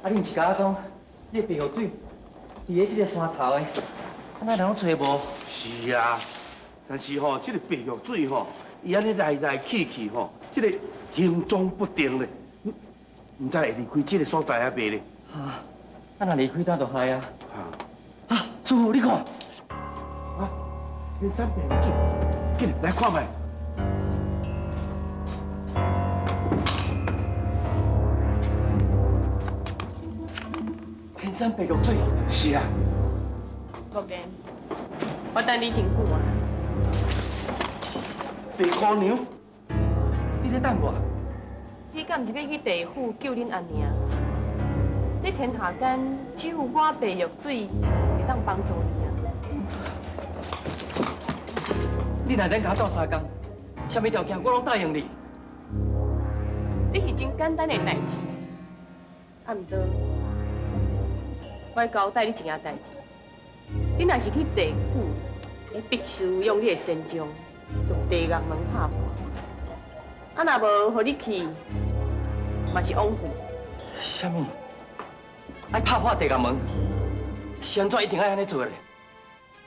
啊，你毋是共我講，你的白玉水佇咧這个山頭的，啊，哪人攏揣無？是啊，但是吼，這个白玉水吼，伊按呢來來去去吼，這个行蹤不定咧，毋知會離開這个所在啊袂咧？啊，啊若離開呾就害啊！啊，師傅你看，啊，天山白玉水，緊來看覓。天山白玉水，是啊。木言，我等你真久啊。白姑娘，你咧等我？你敢毋是欲去地府救恁阿娘？這天下間只有我白玉水會當幫助你啊！你若免共我鬥相共，啥物條件我攏答應你。這是真簡單的代誌，啊，毋過我交代你一件代誌，你若是去地府，你必須用你的神杖將地獄門拍破。啊，若無予你去，嘛是枉費。啥物？愛拍破地獄門？是按怎一定愛按呢做咧？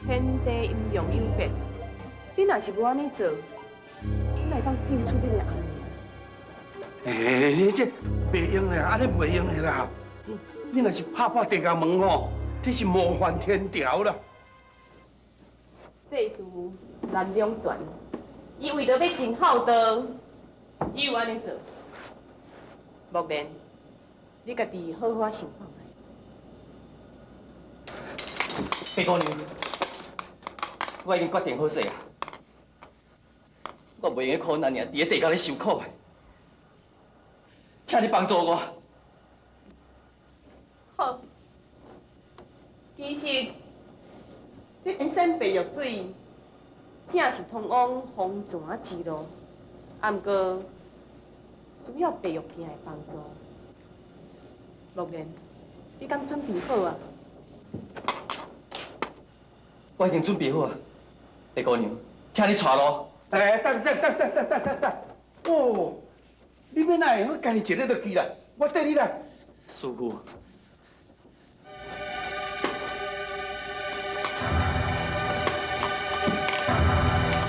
天地陰陽有別，你若是無按呢做，你哪會當救出恁的阿娘？欸，你這袂用的，按呢袂用的啦！你若是拍破地獄門吼，這是冒犯天條啦。世事難兩全，伊為著欲盡孝道，只有按呢做。木蓮，你家己好好想看覓。白姑娘，我已經決定好勢啊！我袂用得看阮阿娘佇咧地獄咧受苦的，請你幫助我。好，其實這天山白玉水，正是通往黃泉之路，啊，毋過需要白玉鏡的幫助。木蓮，你敢準備好啊？我已經準備好啊，白姑娘，請你帶路。哎，等等等等等等等等，哦，你欲哪會用家己一个就去啦？我綴你來。師傅，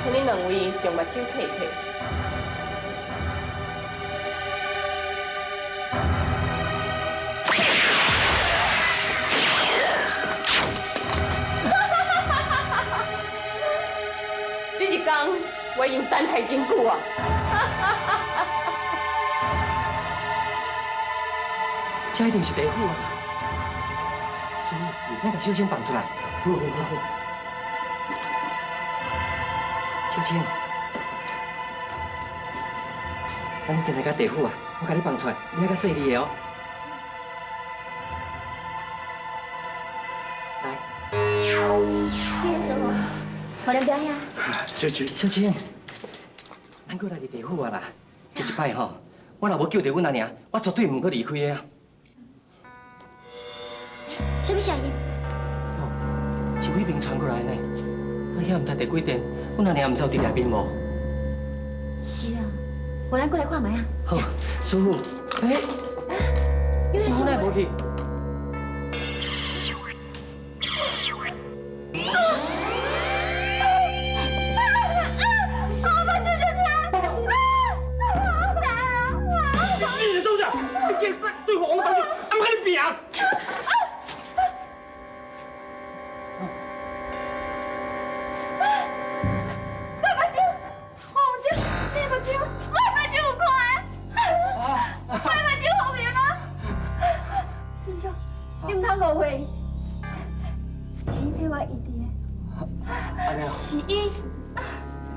請恁兩位將目睭閉閉。這一工我已經等待真久啊！這一定是地府啊！師傅，咱共小青放出來。好好好。小青，咱今日到地府啊，我共你放出來，你愛較細膩的哦。來，師傅，我來表演。小青，小青，咱閣來佇地府啊啦！這一擺吼，我若無救著阮阿娘，我絕對毋閣離開的啊！啥物聲音？哦，是彼邊傳過來的呢。但遐毋知第幾殿，阮阿娘毋知有佇內面無？是啊，無咱過來看覓啊。好，師傅，欸，師傅哪會無去？你是創啥？你竟然對付王道長，啊，毋佮你拼！我目睭，我目睭，你目睭，我目睭有看的，我目睭好明啊！天少，你毋通誤會，是替我醫治的，是伊，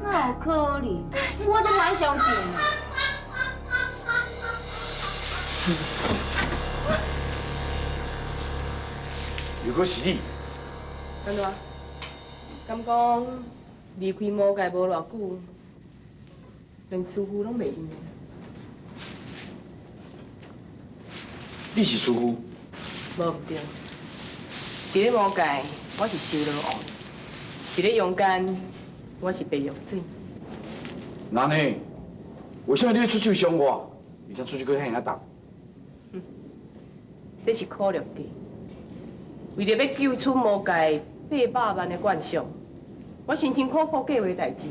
哪有可能？我怎會相信？如果是你，按怎？敢講離開魔界無偌久，連師傅攏袂認得？你是師傅？無毋對。佇咧魔界，我是修羅王；佇咧陽間，我是白玉水。那呢？為啥你欲出手傷我，而且出手閣遐爾重？這是苦力計。為著欲救出魔界800萬的幻想，我辛辛苦苦計畫代誌，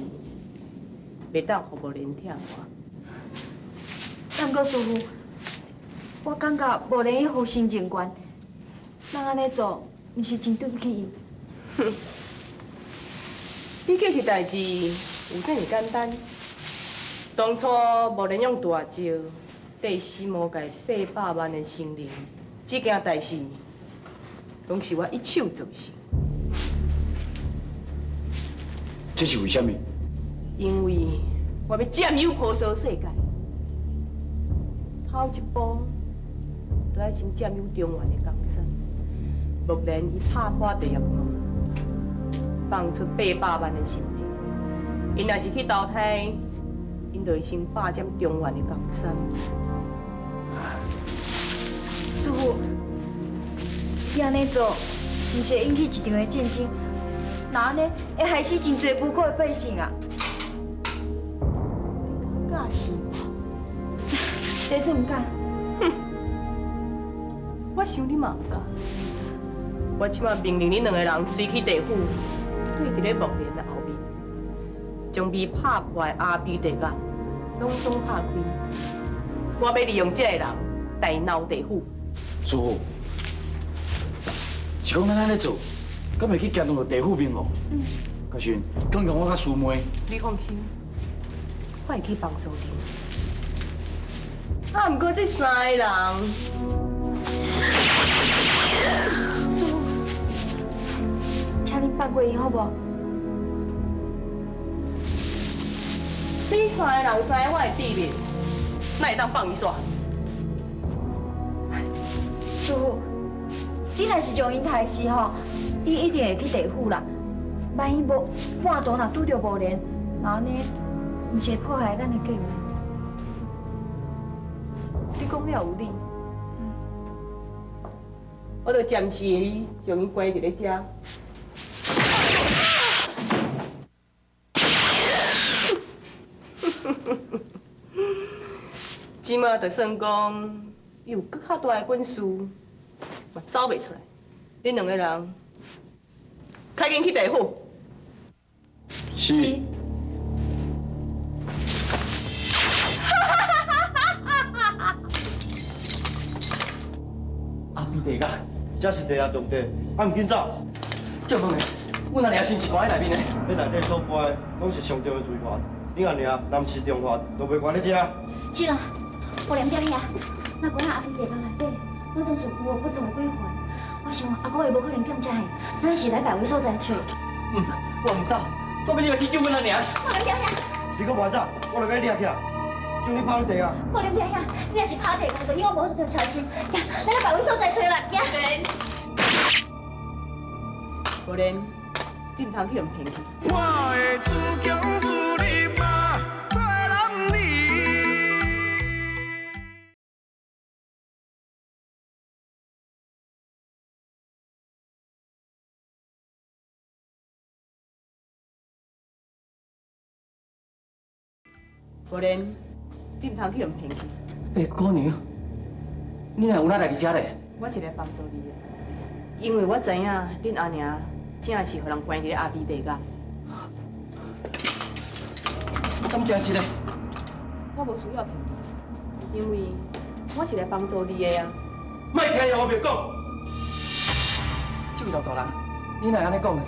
袂當予無連拆破。毋過師父，我感覺無連伊予心情懸，咱按呢做，毋是真對不起伊。哼，你計是代誌有這麼簡單？當初無連用大招綴死魔界800萬的生靈，這件代誌攏是我一手造成。這是為啥物？因為我欲佔有婆娑世界，頭一步就愛先佔有中原的江山。目連伊拍破地獄門，放出800萬的生靈，𪜶若是去投胎，𪜶就會先霸佔中原的江山。師父，你按呢做，毋是會引起一場的戰爭？若按呢，會害死真濟無辜的百姓啊！敢是無？弟子毋敢。哼！我想你嘛毋敢。我這馬命令恁兩个人隨去地府，對佇咧目連的後面，將被拍破的阿鼻地獄攏總拍開。我欲利用這个人大鬧地府。師父，是講咱按呢做，敢會去驚動著地府冥王？嗯。可是，剛剛我佮師妹。你放心，我會去幫助你。啊，毋過這三个人。師父，請恁放過𪜶好無？恁三个人知我的秘密，哪會當放伊煞？師父，你若是將𪜶刣死吼，你一定會去地府啦。萬一無半途若拄著無連，那按呢，毋是會破壞咱的計劃？你講了有理，我就暫時將伊關佇咧遮。這馬就算講伊有閣較大的本事，嘛走袂出來。恁兩个人，趕緊去地府。是。阿鼻地獄，這是地下重地，啊，毋緊走。借問的，阮阿娘是毋是關佇內面的？彼內底所關的，攏是上重的罪犯。恁阿娘若毋是重犯，就袂關佇遮。是啦，無連表兄，那關阿鼻地獄內底，攏總是有無惡不作的鬼魂。我想阿哥伊無可能踮遮的，咱是來別位所在揣。嗯，我毋走，我欲入來去救阮阿娘。無連表兄，你閣袂走，我就共你掠起來，將你拋佇地下。無連表兄，你若是拋地獄，就永遠無法度抽身。行，咱來別位所在揣啦，行。無連，你毋通去予騙去。我會自強自立嘛，做男兒。無連，你毋通去予騙去。白姑娘，你哪有哪來佇遮咧？我是來幫助你的，因為我知影恁阿娘正是予人關佇咧阿鼻地獄。敢真實咧？我無需要騙你，因為我是來幫助你的啊。莫聽伊烏白講。這位老大人，你哪會按呢講呢？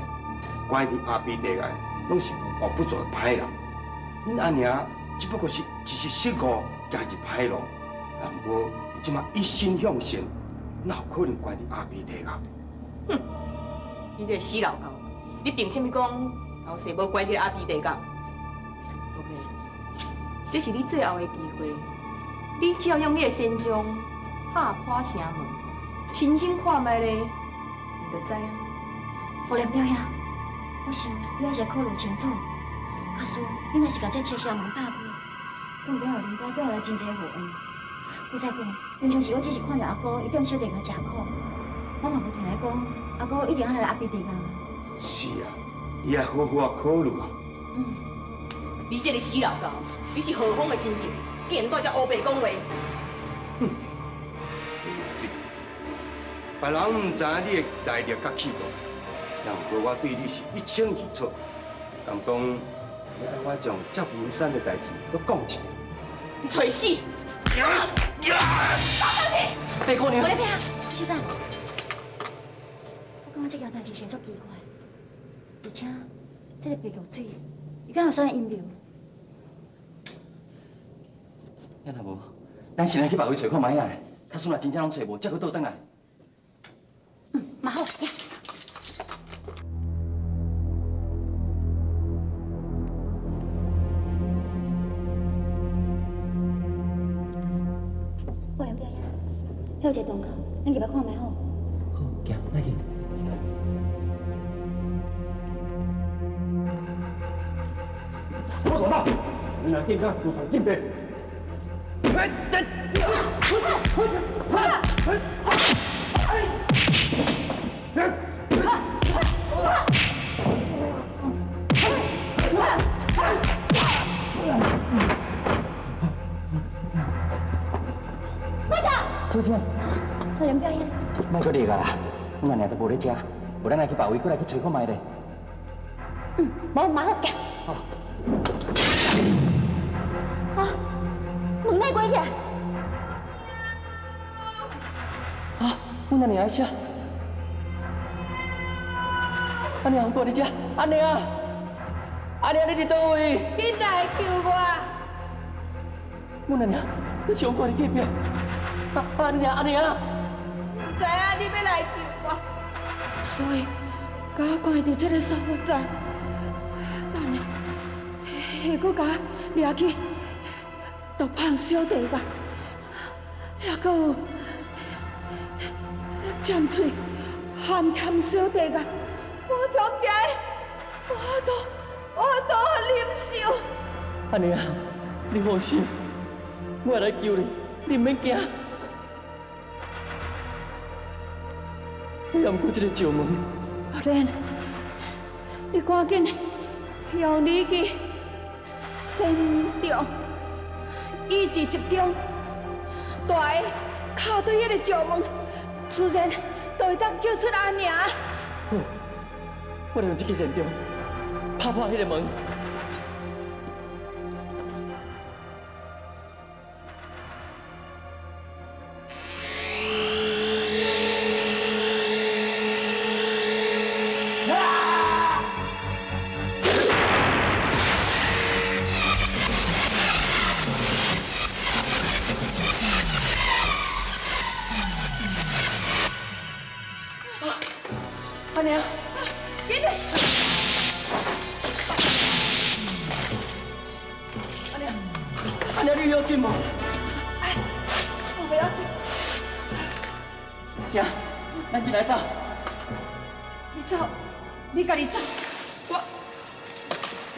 關佇阿鼻地獄的，攏是無惡不作的歹人。恁阿娘只不過是一時失誤，行入歹路。啊，毋過伊這馬一心向善，哪有可能關佇阿鼻地獄？哼！你這個死老狗，你憑啥物講老師無關佇阿鼻地獄？無咧，這是你最後的機會，你只要用你的仙杖拍破城門，親身看覓咧，你就知影。無連表兄，我想你還是愛考慮清楚。假使你若是共這赤城門拍開，可能會予人家帶來真濟禍患。閣再講，平常時我只是看著阿哥伊踮小地獄食苦，我嘛無聽伊講阿哥一定愛來阿鼻地獄。是啊，伊愛好好啊考慮啊。嗯。你這个死老狗，你是何方的神聖，竟然蹛遮烏白講話！哼，白玉水，别人毋知影你的来历佮气度，也毋过我对你是一清二楚。敢讲你爱我将接文山的代志阁讲一遍？你揣死！白姑娘无，咧拼，小等，我感觉这件代志实足奇怪，而且这个白玉水，伊敢有啥阴谋？遐若无，咱先来去别位揣看觅啊。假使若真正拢揣无，才阁倒转来。嗯，嘛好，行。我两表兄，遐有一个洞口，咱入来看觅好。好，行，来去。我大胆，你来见我私藏禁备。小姐，我两表兄，莫阁热啊啦，阮阿娘都无咧食，无咱来去别位，阁来去揣看觅咧。嗯，无嘛好，行。啊，门内关起来。啊，阮阿娘在啥？阿娘，我伫遮，阿娘，阿娘，你伫佗位？紧来救我！阮阿娘，你上挂伫隔壁。阿娘，阿娘，毋知影你欲来救我，所以共我关伫这个所在。等下，会阁共我掠去毒贩小弟吧，抑阁有尖喙咸咸小弟吧，我强惊，我都忍受。阿娘，你放心，我会来救你，你毋免惊。也毋过这个石门。阿莲，你赶紧用你去仙杖，意志集中，大个敲对彼个石门，自然就会当救出阿娘。好，我来用这支仙杖拍破彼个门。阿娘，紧来！阿娘，阿娘，你要紧无？我袂要紧。行，咱紧来走。你走，你家己走，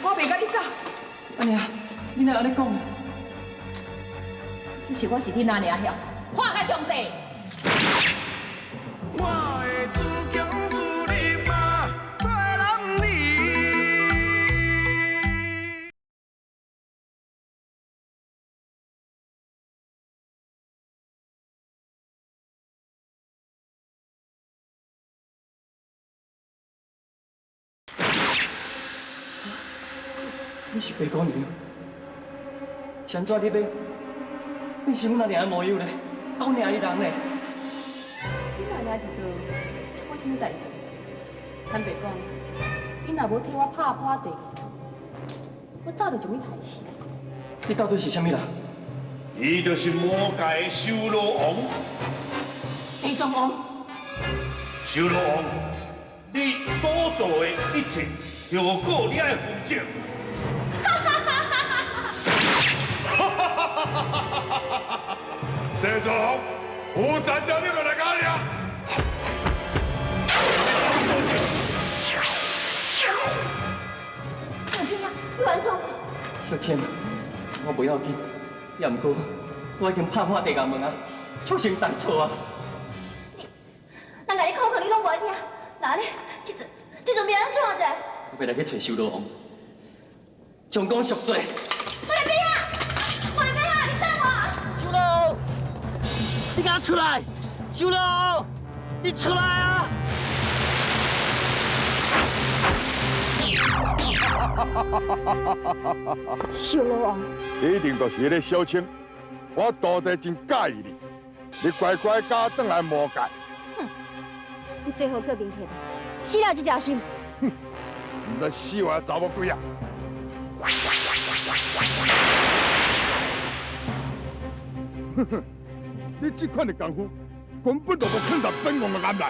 我袂佮你走。阿娘，你哪会按呢讲？其实我是恁阿娘晓，看较详细。我的自强自立嘛，做人儿。你是白姑娘，是按怎你欲变成阮阿娘的模样咧？啊，阮娘伊人咧？恁阿娘伫倒，出我啥物代志？坦白讲，𪜶若无替我拍破地，我早就将𪜶害死。你到底是啥物人？伊就是魔界的修罗王。地藏王。修罗王，你所做的一切后果，你爱负责。地藏王，有才调你就来共我掠。小静啊，你安怎？小倩，我不要紧，也毋过我已经拍破地狱门啊，促成大错啊！你，人共你口渴，你拢无爱听，那呢？这阵欲按怎者？我欲来去揣修罗王，将功赎罪。我来变啊！我来变啊！你等我。修罗王，你敢出来？修罗王，你出來啊！修羅王，你一定就是彼个小青，我徒弟真佮意你，你乖乖佮我转来魔界。哼，你最好叫明天，死了這條心。哼，毋知死活查某鬼啊！哼哼，你這款的功夫，根本就無囥在本王的眼內。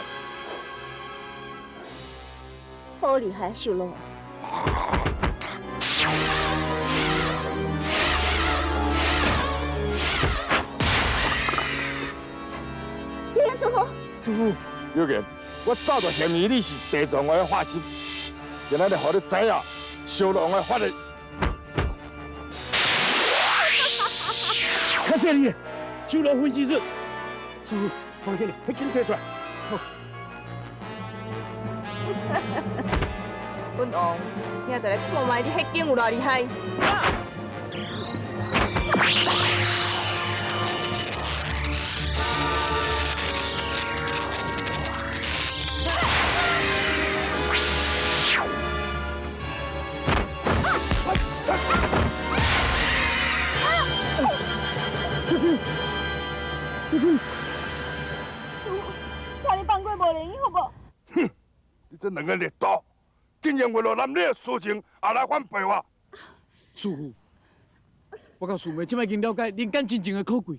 好厲害，修羅王！師父，師父，有言，我早就嫌疑你是地藏王的化身，今仔日予你知影修羅王的法力。较犀利，修罗分身术。师父，放心，彼紧提出来。好。本王，现在来看觅你彼间有偌厉害。求你放过无莲，好无？哼！你这两个孽徒，竟然为了男女的私情，也来反背我！师父，我佮师妹这摆已经了解人间真正的可贵，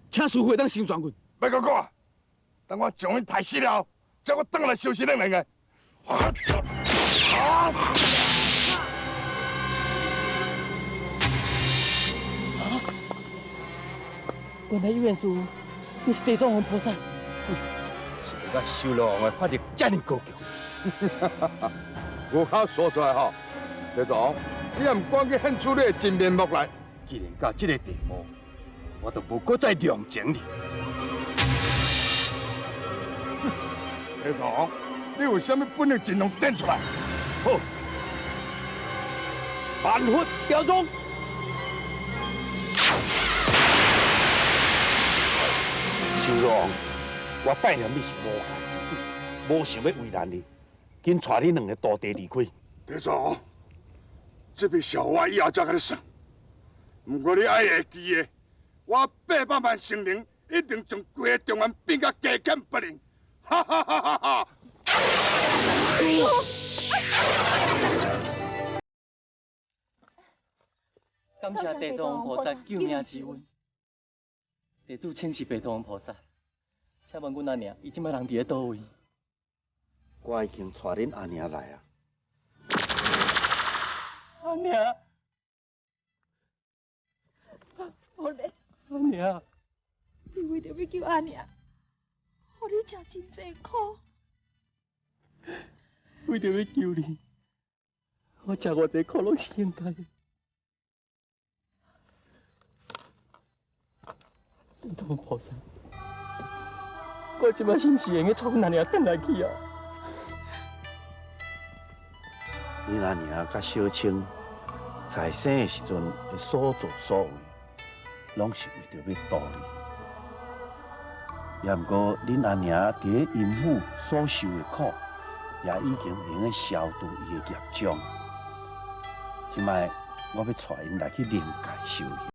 请师父会当成全阮。别阁讲啊！等我将𪜶杀死了后，才阁转来收拾恁两个。啊！原来有缘师父，你是地藏王菩萨。是个修罗王的法力这么高强。有口说出来吼，地藏王，你也毋赶紧现出你的真面目来。既然到这个地步，我就无阁再量情你。地藏王，你有啥物本领尽量展出来。好，万佛雕钟。修罗王，我拜念你是无害之主，无想欲为难你，紧带你两个徒弟离开。地藏王，这笔账我以后才共你算。毋过你爱会记的，我800万神灵一定将规个中原变甲加减不灵。哈哈哈哈哈！感谢地藏王菩萨救命之恩。地主请示地藏王菩萨，请问阮阿娘，伊这摆人伫咧佗位？我已经带恁阿娘来啊。阿娘，无咧，阿娘，你为著欲救阿娘，予你吃真济苦。为著欲救你，我吃偌济苦拢是应该的。地藏王菩萨，我这摆是毋是会用带阮阿娘转来去啊？你阿娘佮小青在生的时阵的所作所为，拢是为著欲度你。也毋过，恁阿娘伫咧阴府所受的苦，也已经会用消除伊的业障。这摆我欲带𪜶来去灵界修行。